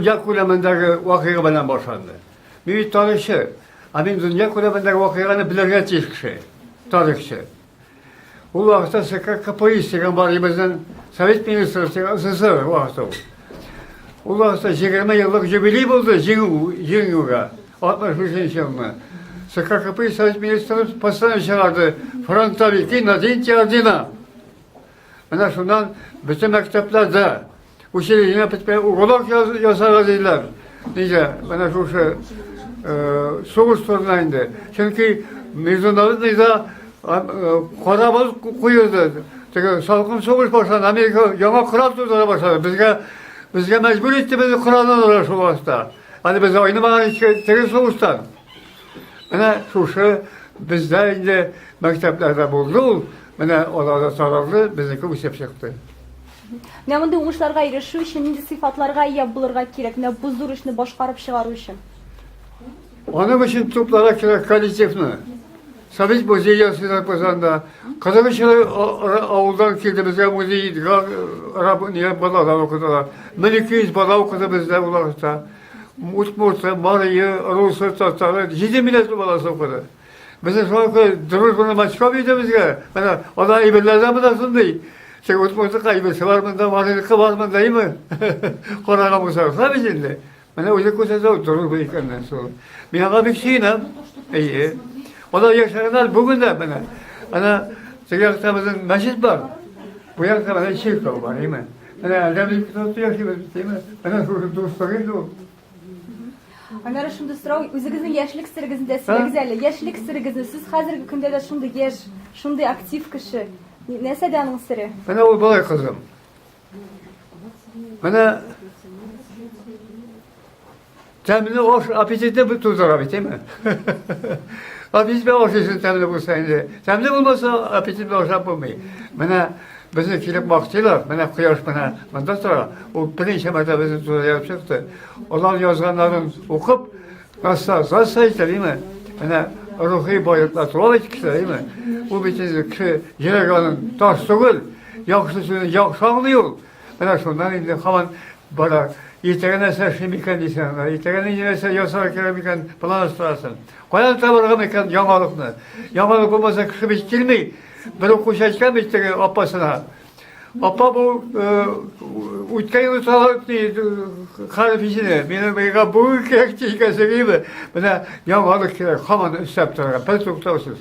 Дөнья күләмендәге вакыйга белән башланды. Мин бит тарихчы, ә мин дөнья күләмендәге вакыйганы белергә тиеш кеше, тарихчы. Ул вакытта ЦК КПИ дигән бар безнең Совет министры СССР вакыты ул. Ул вакытта 20 еллык юбилей булды җиңү, җиңүгә, 65 елны. ЦК КПИ Совет министры постановление чыгарды, фронтовики наденьте ордена. Менә шуннан бөтен мәктәпләрдә Учреждение предприятие уголок ясарга диделәр. Нигә? Менә шушы сугыш турында инде. Чөнки международныйда кара болыт куелды. Теге салкын сугыш башланды. Америка яңа корал тудыра башлады. Безгә безгә мәҗбүр итте безне коралдан алырга шул вакытта. Әле без айнымаган теге сугыштан. Менә шушы бездә инде мәктәпләрдә булды ул. Менә аларда таралды, безнеке үсеп чыкты. Менә мондый уңышларга ирешү өчен нинди сыйфатларга ия булырга кирәк? Менә бу зур эшне башкарып чыгару өчен. Аның өчен тупларга кирәк коллективны. Совет музее ясыйлар Казанда. 43 авылдан килде безгә музейга балалар укыдылар. 1200 бала укыды бездә ул вакытта. Удмурты, марие, русы, татары, 7 милләт баласы укыды. Безне шуңа күрә дружбаны мачка бирде безгә. Менә ана әйберләр дә монда шундый. Теге удмуртныкы әйберсе бар монда, мариныкы бар монда, әйме? Караган булсагыз, шулай бит инде. Менә үзе күрсәтә ул дружба икәнен шул. Мин аңа бик сөенәм. Әйе. Алар яшәгәннәр бүген дә менә. Әнә теге якта безнең мәчет бар. Бу якта менә чиркәү бар, әйме? Менә әллә бик тату яшибез бит, әйме? Менә шушы дуслык инде ул. Аннары шундый сорау, үзегезнең яшьлек серегезне дә сөйләгез әле. Яшьлек серегезне. Сез хәзерге көндә дә шундый яшь, шундый актив кеше. Нәрсәдә аның сере? Менә ул болай, кызым. Менә тәмле аш аппетитны тудыра бит, әйме? Аппетит белән ашыйсың тәмле булса инде. Тәмле булмаса, аппетит белән ашап булмый. Менә Безне килеп мактыйлар, менә кояш менә монда тора. Ул берничә мәртәбә безнең турыда язып чыкты. Алар язганнарын укып, Раса, заса әйтә, димме? Менә рухи байлыклар туа бит кешеләр, димме? Ул бит инде кеше йөрәге аның таш түгел, яхшы сүзне яхшы аңлый ул. Менә шуннан инде һаман бара. Иртәгә нәрсә эшлим икән дисең, иртәгә нинди нәрсә ясарга кирәк микән, планлаштырасың. Каян табарга микән яңалыкны? Яңалык булмаса кеше бит килми. Бер укучы әйткән бит теге апасына. Апа бу үткән елны салып хәреф исене. Минем миңа бүген кирәк дигән сөйлиме? Менә яңалык кирәк, һаман өстәп торырга, бер туктаусыз.